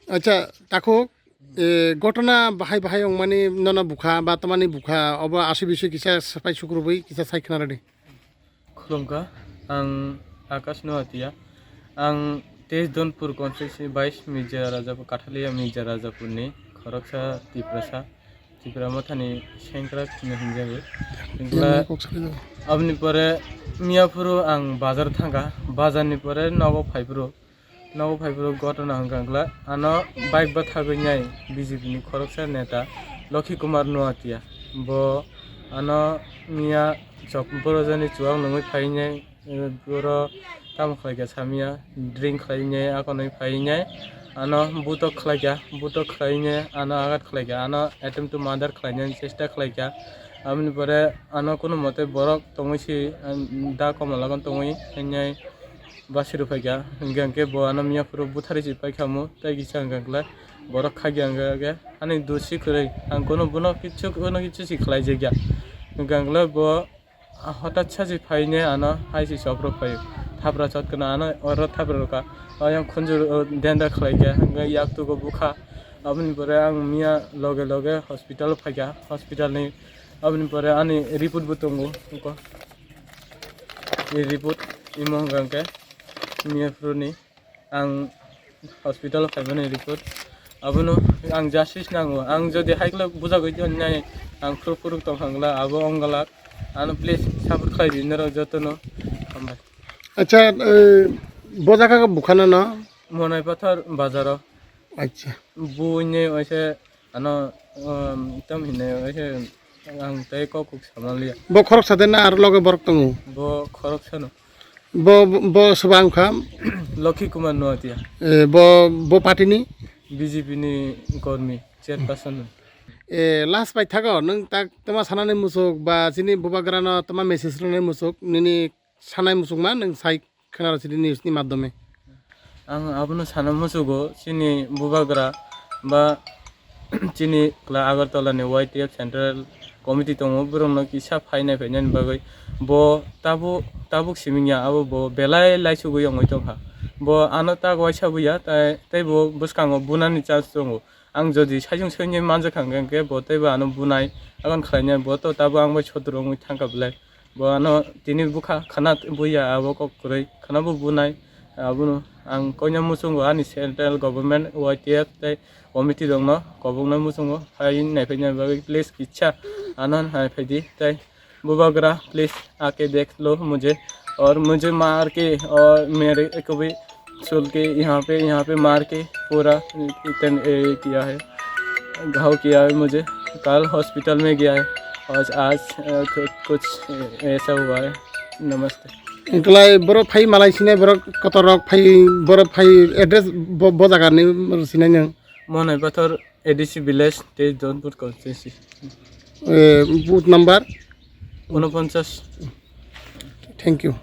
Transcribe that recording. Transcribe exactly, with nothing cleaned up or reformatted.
Acha, takhuk, e, gotona bahai bahai wngmani nono bukha ba tamani bukha, obo asui bisui kisa sapai sukrubui kisa sai khna rwdi. Khulumkha, ang Akash Noatia. Ang teis Donpur constituency bais Mirza Rajapur, Kathalia Mirza Rajapurni khoroksa Tiprasa, Tipra Mothani sengkrak hwnwi hwnjago. Aboni pore miyaphuru ang bazar thangkha, bazarni pore nogo phaiphuru. Nogo phaiphuru gotona hwnkha hwnkhe ano bike bwthagwi nai B J P ni khoroksa neta Lokhi Kumar Noatia. Bo ano miya chok borojani chuwak nungwi phainai, eh, boro tamo khlaikha samya, drink khlainai, akonwi phainai, ano butok khlaikha, butok khlainai, ano agat khlaikha, ano attempt to murder khlainani chesta khlaikha. Aboni pore ano kono mote borok tongwi si, ah, da komolagon tongwi phainai. Basi rw phaikha, hwnkhe hwnkhe bo ano miyaphuru butharwi se paikha omo, tei kisa hwnkha hwnkhe borok khakya hwnkhe hwnkhe ani dosi kwrwi, ang kuno bono kichu, kuno kichu se khlaijakya. Hwnkha hwnkhe bo hotat sa se phaine ano hai se chop rw phaio. Thapra chot kheno ano oro thapra rwkha. Ayang khunju denda khlaikha, hwnkhe yaktugo bukha. Aboni pore ang miya loge loge hospital phaikha, hospital ni aboni pore ani report bo tongo. Ni report imo hwnkha hwnkhe miyaphuru ni ang hospital o phaimani report. Abono ang justice nango. Ang jodi hai khwlai bujagwi tongna ang phuru phuru tong hangla abo onggalak. Ano please support khlai di norok jotono. Hambai. Acha, eh, bo jaga bukhana no? Monai Pathar bazaro. Acha. Buine oise ano, um, tam hinne oise ang tei kok kok samanliya. Bo khoroksa de na aro loge borok tongo? Bo khoroksano. Bo, bo soba wngkha? Lokhi Kumar Noatia. Eh, bo, bo party ni? B J P ni kormi, chairperson. Eh, last pai thago, nwng tak tama sanani musuk ba chini bubagrano tama message rwnai musuk, nini sanai musukma nwng sai khwnaro chini news ni madhyome. Ang abono sana musugo, chini bubagra ba chini kla Agartala ni Y T F Central Committee tongo, borokno kisa phainai phainani bagwi bo tabuk, tabuk siming ya, abo bo belai laisugwi wngwi tongkha. Bo ano tak waisa buya, tai, tei bo bwskango bunani chance tongo. Ang jodi saichung saichung manjak kha hwnkhe bo teibo ano bunai, aboni khlainai bo to tabuk ang bai sotur wngwi thangkha belai. Bo ano tini bukha khana buya abo kok kwrwi khana bo bunai. Abono ang koina muchungo ani central government Y T F tei committee rokno koboknai muchungo phai naiphai nai bagwi please kisa ano naiphai di tei bubagra please aake dekh lo mujhe aur mujhe maar ke aur mere ko bhi sul ke yahan pe yahan pe maar ke pura itan, eh, kiya hai. घाव किया है मुझे। कल हॉस्पिटल में गया है और आज, अ, कु-, कुछ, अ, ऐसा हुआ है। नमस्ते। Wngkhlai borok phai malai sinai borok kotor rok phai borok phai address bo, bo jaga ni sinai nang. Monai Pathor A D C village, teis Donpur constituency. Eh, booth number? Unoponchas. Thank you.